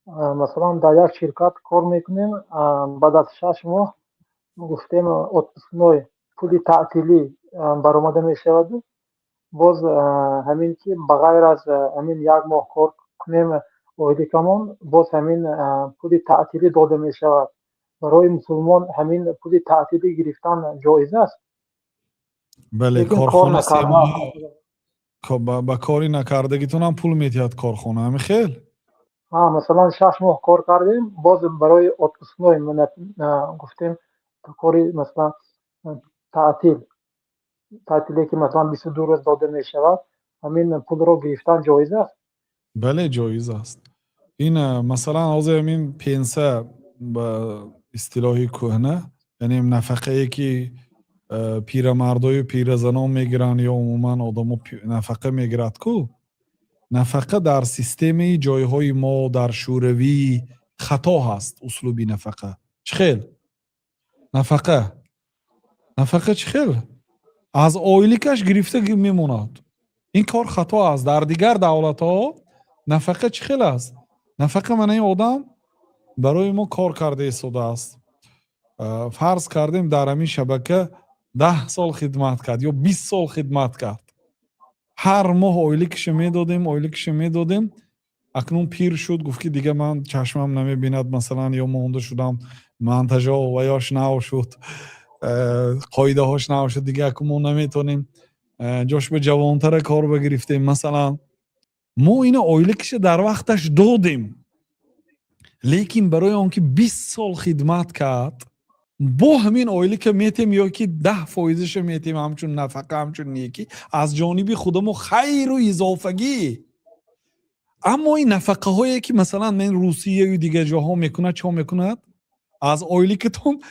Масалан, дар як ширкат кор мекунем, баъд аз 6 моҳ, гуфтем, отпускной, пули таътилӣ баромада мешаваду боз ҳамин ки ба ғайр аз ҳамин як моҳ кор кунем, ойликамон боз ҳамин пули таътилӣ дода мешавад. Барои мусулмон ҳамин пули таътилӣ гирифтан ҷоиз аст? Бале. Лекин кор Корхона накарда. Ба кори накардагитонам пул метиҳад корхона, ҳами хел? Масалан, 6 моҳ кор кардем, боз барои отпускной, гуфтем, кори, масалан, таътил, таътиле ки, масалан, 22 рӯз дода мешавад, ҳамин пулро гирифтан ҷоиз аст? Бале, ҷоиз аст. Ин, масалан, ҳозир ҳамин пенсия, ба истилоҳи кӯҳна, яъне нафақае ки пирамардою пиразанон мегиранд ё умуман одамо нафақа мегирад ку, нафақа дар системаи ҷойҳои мо, дар Шӯравӣ хато ҳаст. Услуби нафақа чӣ хел? Нафақа чӣ хел? Аз ойликаш гирифта мемонад. Ин кор хато аст. Дар дигар давлатҳо нафақа чӣ хел аст? Нафақа, мана ин одам барои мо кор карда истодааст, фарз кардем, дар ҳамин шабака 10 сол хидмат кард ё 20 сол хидмат кард, ҳар моҳ ойликиша медодем, ойликиша медодем. Акнун пир шуд, гуфт ки дига ман чашмам намебинад, масалан, ё монда шудам, монтажо ва ёш нав шуд, қоидаҳош нав шуд, дига аку мо наметонем, ҷош ба ҷавонтара кор багирифтем. Масалан, мо ина ойликиша дар вақташ додем, лекин барои он ки 20 сол хидмат кард, бо ҳамин ойлика метем ё ки 10 фоизаша метем, ҳамчун нафақа, ҳамчун некӣ аз ҷониби худамо, хайру изофагӣ. Аммо ин нафақаҳое ки, масалан, мен Русияю дигар ҷоҳо мекунад, чо мекунад? Аз ойликатон,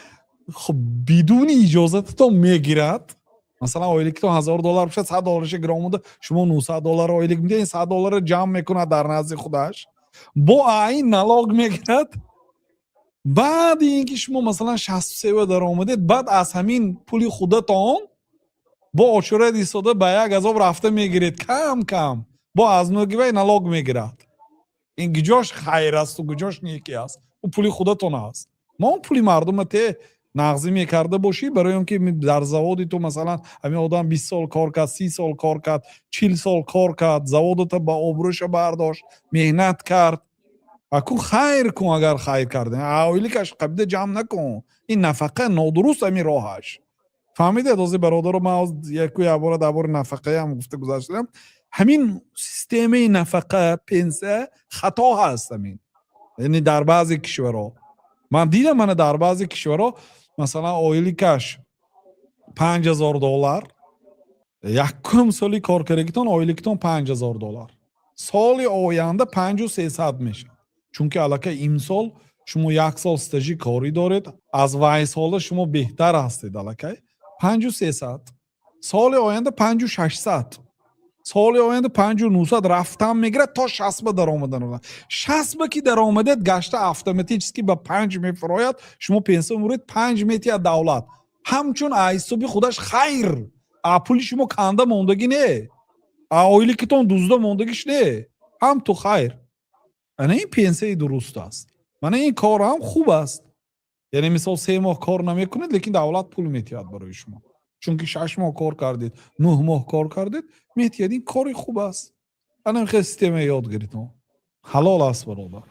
хуб, бидуни иҷозататон мегирад. Масалан, ойликатон 1000 доллар бошад, 100 доллараша гиромуда, шумо 900 доллар ойлик медиҳед, 100 долларро ҷамъ мекунад дар назди худаш, бо айн налог мегирад. Баъди ин ки шумо, масалан, 63-ва даромадед, баъд аз ҳамин пули худатон бо очурат истода ба як азоб рафта мегиред, кам кам бо аз нуги вай налог мегирад. Ин гиҷош хайр асту гиҷош неки аст? Ӯ пули худатон аст. Ма он пули мардума те нағзӣ мекарда бошӣ, барои он ки дар заводи ту, масалан, ҳамин одам 20 сол кор кард, 30 сол кор кард, 40 сол кор кард, заводата ба обрӯша бардошт, меҳнат кард, аку хайр кун. Агар хайр кардем, ойликаш қабида ҷамъ накун. Ин нафақа нодуруст ҳамин роҳаш. Фаҳмидед? Ҳозир, бародаро, ман яку якбора дар бори нафақаам гуфта гузаштам. Ҳамин системаи нафақа, пенсия хато ҳаст ҳамин. Яъне дар баъзе кишварҳо ман дидам, мана, дар баъзе кишварҳо, масалан, ойликаш 5000 доллар, якум соли коркардагитон ойликатон 5000 доллар, соли оянда 5300 мешавад, чунки аллакай имсол шумо як сол стажи корӣ доред, аз вай сола шумо беҳтар ҳастед, аллакай 5300, соли оянда 5600, соли оянда 5900 рафтан мегирад то шастба даромадан. Шастба ки даромадед, гашта автоматически ба панҷ мефурояд. Шумо пенсия муред, панҷ метиҳад давлат, ҳамчун ҳисоби худаш хайр. А пули шумо канда мондагӣ не, а ойликитон дузда мондагиш не, ҳам ту хайр. Ана ин пенсияи дуруст аст. Мана ин кор ҳам хуб аст. Яъне, мисол, 3 моҳ кор намекунед, лекин давлат пул метиҳад барои шумо, чунки 6 моҳ кор кардед, 9 моҳ кор кардед, метиҳад. Ин кори хуб аст. Ана хел система ёд гиритон, ҳалол аст, бародар.